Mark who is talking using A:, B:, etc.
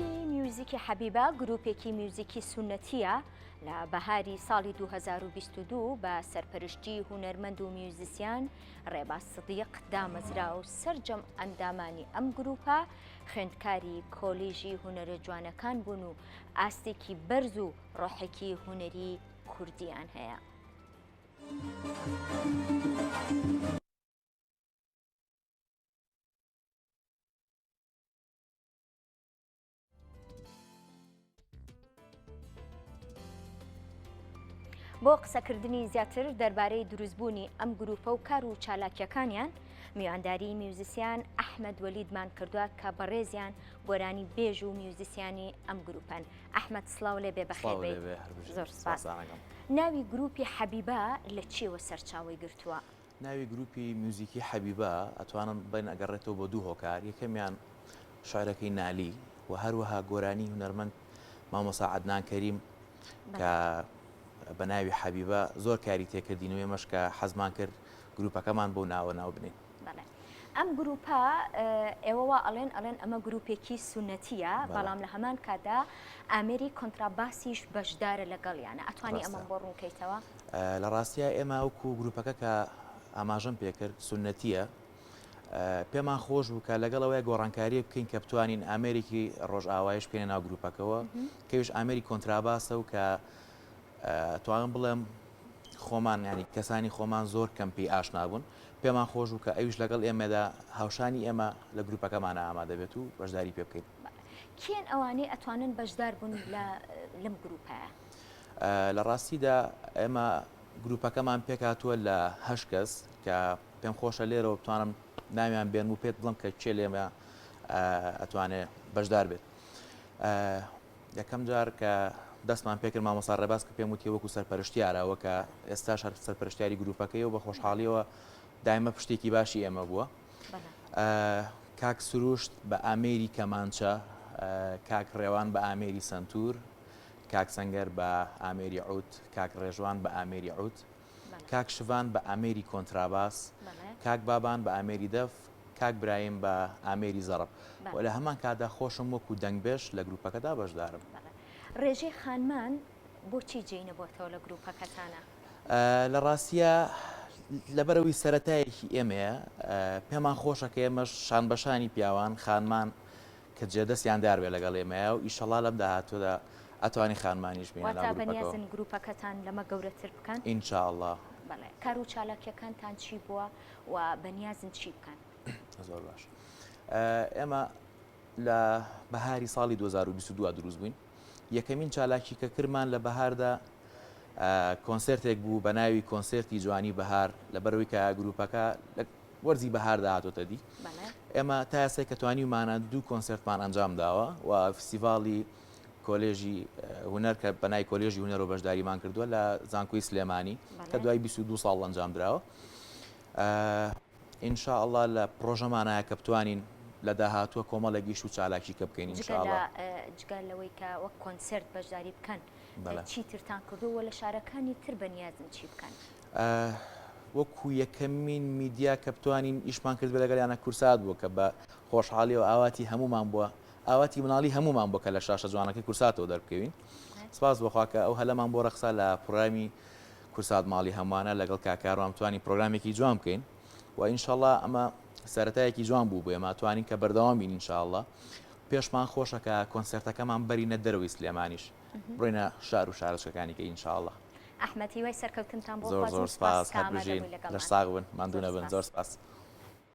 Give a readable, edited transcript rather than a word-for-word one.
A: گروپی میوزیکی حەبیبە گروپێکی میوزیکی سوننەتییە، لە بەهاری ساڵی 2022 بە سەرپەرشتی هونەرمەند و میوزیسیان ڕێباز سدیق دامەزرا و سەرجەم ئەندامانی ئەم گروپە خوێندکاری کۆلیژی هونەرە جوانەکان بوون و ئاستێکی بەرز و ڕۆحێکی هونەری کوردیان هەیە. بۆ قسەکردنی زیاتر دەربارەی دروستبوونی ئەم گروپە و کار و چالاکیەکانیان میوانداری میوزیسیان ئەحمەد وەلیدمان کردووە کە بەڕێزیان گۆرانی بێژ و میوزیسیانی ئەم گروپەن ئەحمەد سڵاو لێ بێ بەخێر بێیت زۆر سپاس ناوی گروپی حەبیبە لە چیەوە سەرچاوەی گرتووە؟
B: ناوی گروپی میوزیکی حەبیبە ئەتوانم بڵێن ئەگەڕێتەوە بۆ دوو هۆکار، یەکەمیان شعرەکەی نالی و هەروەها گۆرانی هونەرمەند مامۆستا عەدنان کەریم کە بە ناوی حەبیبە زۆر کاری تێکردین و ئێمەش کە حەزمان کرد گروپەکەمان بەو ناوە ناو بنێین.
A: بەڵێ ئەم گروپە ئێوە وا ئەڵێن ئەڵێن ئەمە گروپێکی سونەتیە بەڵام لە هەمان کاتدا ئامێری کۆنتراباسیش بەشدارە لەگەڵیانە ئەتوانی ئەمەم بۆ ڕوونکەیتەوە؟
B: لە ڕاستیا ئێمە وەکو گروپەکە کە ئاماژەم پێکرد سونەتیە پێمان خۆش بوو کە لەگەڵ ئەوەیە گۆڕانکاریە بکەین کە بتوانین ئامێرێکی ڕۆژئاوایش بکەینە ناو گروپەکەوە کەویش ئامێری کۆنتراباسە و کە توانم بڵێم خۆمان ینی کەسانی خۆمان زۆر کەم پێی ئاشنا بوون پێمان خۆش بوو کە ئەویش لەگەڵ ئێمەدا هاوشانی ئێمە لە گروپەکەمانە ئامادە بێت و بەشداری پێ بکەین.
A: کێن ئەوانەی ئەتوانن بەشدار بوون لە لەم گروپەیە؟
B: لە ڕاستیدا ئێمە گروپەکەمان پێکهاتووە لە هەشت کەس کە پێم خۆشە لێرەوە بتوانم ناویان بێنم و پێت بڵێم کە کێ لێمە ئەتوانێ بەشدار بێت. یەکەم جار کە دەستمان پێکرد مامۆستا ڕێباز کە پێم وتی وەکو سەرپەرشتیارە وەکە ئێستاش هەر سەرپەرشتیاری گروپەکەی و بە خۆشحاڵیەوە دایمە پشتێکی باشی ئێمە بووە. کاک سروشت بە ئامێری کەمانچە، کاک ڕێوان بە ئامێری سەنتور، کاک سەنگەر بە ئامێری عود، کاک ڕێژوان بە ئامێری عود، کاک شڤان بە ئامێری کۆنتراباس، کاک بابان بە ئامێری دەف، کاک برایم بە ئامێری زەڕب و لە هەمان کاتدا خۆشم وەکو دەنگبێژ لە گروپەکەدا بەشدارم.
A: ڕێژەی خانمان بۆچی جێی نەبۆتەوە لە گروپەکەتانا؟
B: لە ڕاستیا لەبەرئەوەی سەرەتایەکی ئێمەیە پێمان خۆشە کە ئێمەش شانبەشانی پیاوان خانمان کە جێدەستیان دیار بێت لەگەڵ ئێمەیا و ئیشەڵا لەم داهاتوودا ئەتوانین خانمانیش بێنە ناو
A: واتە
B: گروپەکەوە.
A: بەنیازن گروپەکەتان لەمە گەورەتر بکەن؟
B: ان شاء اللە.
A: بەڵێ. کار و چالاکیەکانتان چی بووە و بەنیازن چی بکەن؟
B: زۆر باش. ئێمە لە بەهاری ساڵی 2022 دروست بووین. یەکەمین چالاکی کە کردمان لە بەهاردا کۆنسێرتێک بوو بە ناوی کۆنسێرتی جوانی بەهار لەبەرئەوەی کە گروپەکە لە وەرزی بەهاردا هاتۆتە دی. ئێمە تا ئێستا کە توانیومانە دوو کۆنسێرتمان ئەنجام داوە و فیستیڤاڵی کۆلێژی هونەر کە بە ناوی کۆلێژی هونەرەوە بەشداریمان کردووە لە زانکۆی سلێمانی کە دوای 22 ساڵ ئەنجام دراوە. ان شاء اللە لە پڕۆژەمانایە کە بتوانین لە داهاتووە کۆمەڵێک ئیش و چالاکی کە بکەین ان شاء اللە.
A: جگە لەوەی کە وەک کۆنسێرت بەشداری بکەن چی ترتان کردووە و لە شارەکانی تر بەنیازن چی بکەن؟
B: وەکو یەکەمین میدیا کە بتوانین ئیشمان کردبێ لەگەڵیانە کورسات بووە کە بە خۆشحاڵیەوە ئاواتی هەموومان بووە ئاواتی مناڵی هەموومان بووە کە لە شاشە جوانەکەی کورساتەوە دەربکەوین سپاس بۆ خوا کە ئەو هەلەمان بۆ ڕەخسا لە پرۆگرامی کورسات ماڵی هەمووانە لەگەڵ کاک کاروان توانین پرۆگرامێکی جوان بکەین و ئینشەڵا ئەمە سەرەتایەکی جوان بوو بۆ ئێمە توانین کە بەردەوام بین ئینشاءاللە پێشمان خۆشە کە کۆنسێرتەکەمان بەرینە دەرەوەی سلێمانیش بڕۆینە شار و شارۆچکەکانی کە ئینشاءاللە.
A: ئەحمەد هیوای سەرکەوتنتان بۆ
B: زۆر
A: خوازم
B: زۆر
A: سپاس
B: سپاس
A: کە
B: هەر
A: ئامادە
B: بژین
A: بووی
B: لەش
A: لەگەڵمان
B: ساغ بن ماندوو
A: زۆر
B: نەبن
A: سپاس.
B: زۆر سپاس.